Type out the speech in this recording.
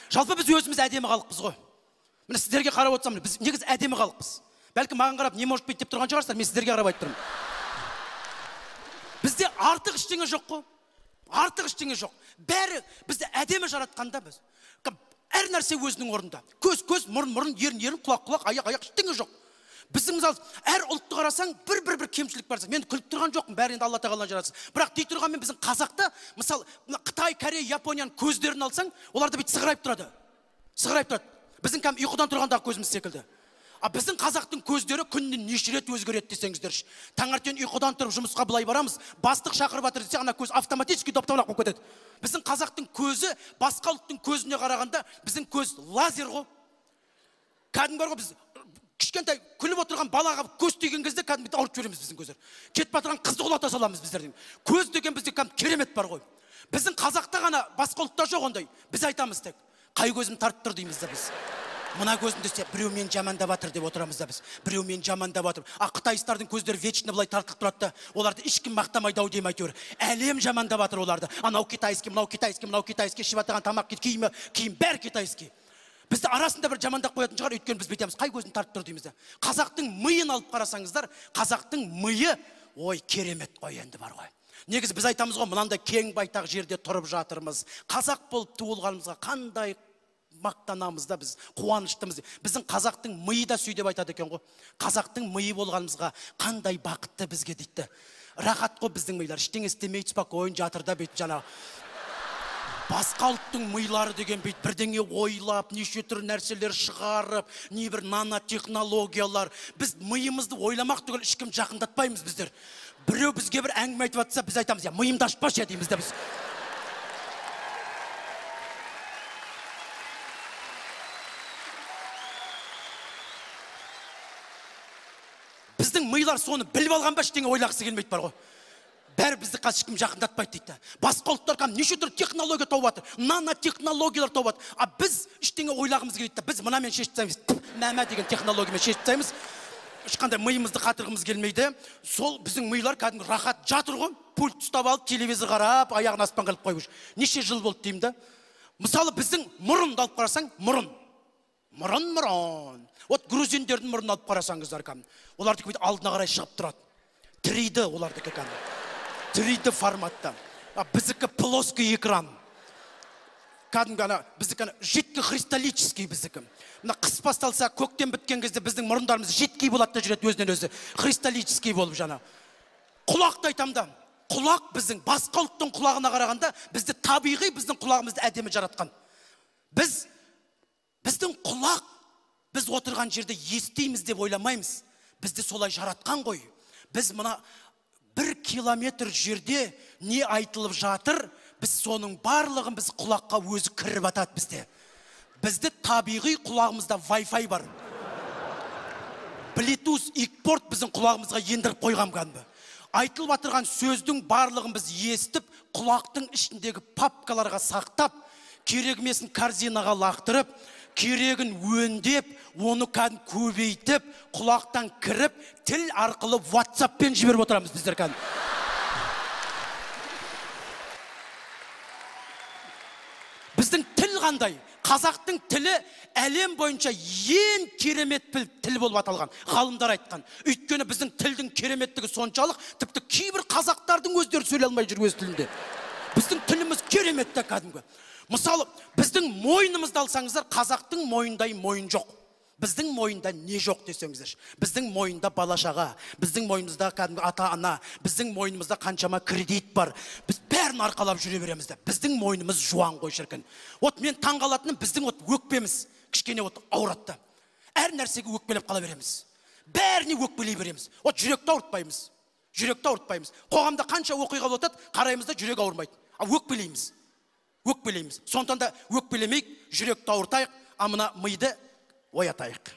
Жалпы біз өзіміз әдемі халықпыз ғой. Міне, сіздерге қарап отырсам, біз негізі әдемі халықпыз. Бәлкім, маған қарап не может быть деп тұрған шығарсыздар, мен сіздерге қарап айтып тұрмын. Бізде артық ештеңе жоқ қой. Артық ештеңе жоқ. Бәрі бізді әдемі жаратқанда біз. Әр нәрсе өзінің орнында. Көз көз, мұрын мұрын, ерін ерін, құлақ құлақ, аяқ аяқ, ештеңе жоқ. Біздің, мысалы, әр ұлтты қарасаң, бір бір бір кемшілік бар. Мен күліп тұрған жоқпын, бәрі енді Алла тағала жаратсын. Бірақ дей тұрғанмен, біздің қазақта, мысалы, мына Қытай, Корея, Японияның көздерін алсаң, оларда бүйтіп сығырайып тұрады. Сығырайып тұрады. Біздің кәдімгі ұйқыдан тұрғандағы көзіміз секілді. А біздің қазақтың көздері күніне неше рет өзгереді десеңіздерші. Таңертең ұйқыдан тұрып жұмысқа былай барамыз, бастық шақырып жатыр десе, ана көз автоматически доп-домалақ болып кетеді. Біздің қазақтың көзі басқа ұлттың көзіне қарағанда, біздің көз лазер ғой. Кәдімгі бар ғой, біз кішкентай күліп отырған балаға көз тиген кезде кәдімгі ауырып жібереміз біздің көздер. Кетіп бара жатқан қызды құлата саламыз біздердің. Көз деген бізде кәдімгі керемет бар ғой. Біздің қазақта ғана, басқа ұлтта жоқ ондай. Біз айтамыз тек, қай көзім тартып тұр дейміз да біз. Мына көзім десе, біреу мені жамандап жатыр деп отырамыз да біз. Біреу мені жамандап жатыр. А қытайстардың көздері вечно былай тартылып тұрады да, оларды ешкім мақтамайды ау деймін әйтеуір. Әлем жамандап жатыр оларды. Анау китайский, мынау китайский, мынау китайский, ішіп жатқан тамақ, киімі, киім бәрі китайский. Бізді арасында бір жамандап қоятын шығар, өйткені біз бүйтеміз, қай көзін тартып тұр дейміз де. Қазақтың миын алып қарасаңыздар, қазақтың миы, ой, керемет қой енді бар ғой. Негізі біз айтамыз ғой, мынандай кең байтақ жерде тұрып жатырмыз. Қазақ болып туылғанымызға қандай мақтанамыз да біз, қуаныштымыз. Біздің қазақтың миы да сөйтіп айтады екен ғой. Қазақтың миы болғанымызға қандай бақытты бізге дейді. Рахат қой біздің милар, ештеңе істемейді, спокойно жатыр да бүйтіп жаңағы. Басқа ұлттың милары деген бүйтіп бірдеңе ойлап, неше түрлі нәрселер шығарып, небір нанотехнологиялар. Біз миымызды ойламақ түгіл ешкім жақындатпаймыз біздер. Біреу бізге бір әңгіме айтып жатса, біз айтамыз, я миымды ашпашы дейміз да біз. Біздің милар соны біліп алған ба, ештеңе ойлағысы келмейді бар ғой. Бәрі бізді қазір ешкім жақындатпайды дейді. Басқа ұлттар кәдімгі неше түрлі технология тауып жатыр, нанотехнологиялар тауып жатыр. А біз ештеңе ойлағымыз келмейді да. Біз мынамен шешіп тастаймыз, мә деген технологиямен шешіп тастаймыз. Ешқандай миымызды қатырғымыз келмейді. Сол біздің милар кәдімгі рахат жатыр ғой. Пульт ұстап алып, телевизор қарап, аяғын аспанға іліп қойып жүр. Неше жыл болды деймін да. Мысалы, біздің мұрынды алып қарасаң, мұрын. Мұрын, мұрын. Вот грузиндердің мұрнын алып қарасаңыздар кәдімгі. Олардікі бүйтіп алдына қарай шығып тұрады. 3D олардікі кәдімгі. 3D форматта. А біздікі плоский экран. Кәдімгі ана біздікі ана жидкий христаллический біздікі. Мына қыс басталса, көктем біткен кезде біздің мұрындарымыз жидкий болады да жүреді өзінен өзі. Христаллический болып жаңа. Құлақты айтам да. Құлақ біздің басқа ұлттың құлағына қарағанда бізді табиғи біздің құлағымызды әдемі жаратқан. Біздің құлақ, біз отырған жерде естиміз деп ойламаймыз. Бізді солай жаратқан ғой. Біз мына 1 километр жерде не айтылып жатыр, біз соның барлығын біз құлаққа өзі кіріп атады бізде. Бізді табиғи құлағымызда Wi-Fi бар. Bluetooth, икпорт біздің құлағымызға ендіріп қойған кәдімгі. Айтылып отырған сөздің барлығын біз естіп, құлақтың ішіндегі папкаларға сақтап, керегімесін корзинаға лақтырып, керегін өндеп, оны кәдімгі көбейтіп, құлақтан кіріп, тіл арқылы WhatsApp-пен жіберіп отырамыз біздер кәдімгі. Біздің тіл қандай? Қазақтың тілі әлем бойынша ең керемет тіл болып аталған, ғалымдар айтқан. Өйткені біздің тілдің кереметтігі соншалық, тіпті кейбір қазақтардың өздері сөйлей алмай жүр өз тілінде. Біздің тіліміз керемет те кәдімгі. Мысалы, біздің мойнымызды алсаңыздар, қазақтың мойнындай мойын жоқ. Біздің мойында не жоқ десеңіздерші. Біздің мойында бала-шаға, біздің мойнымызда кәдімгі ата-ана, біздің мойнымызда қаншама кредит бар. Біз бәрін арқалап жүре береміз де. Біздің мойнымыз жуан ғой шіркін. Вот мен таңғалатыным, біздің вот өкпеміз кішкене вот ауырады да. Әр нәрсеге өкпелеп қала береміз. Бәріне өкпелей береміз. Вот жүректі ауыртпаймыз. Жүректі ауыртпаймыз. Қоғамда қанша оқиға болып жатады, қараймыз да жүрек ауырмайды. А өкпелейміз. Өкпелейміз. Сондықтан да өкпелемейік, жүректі ауыртайық, а мына миды оятайық.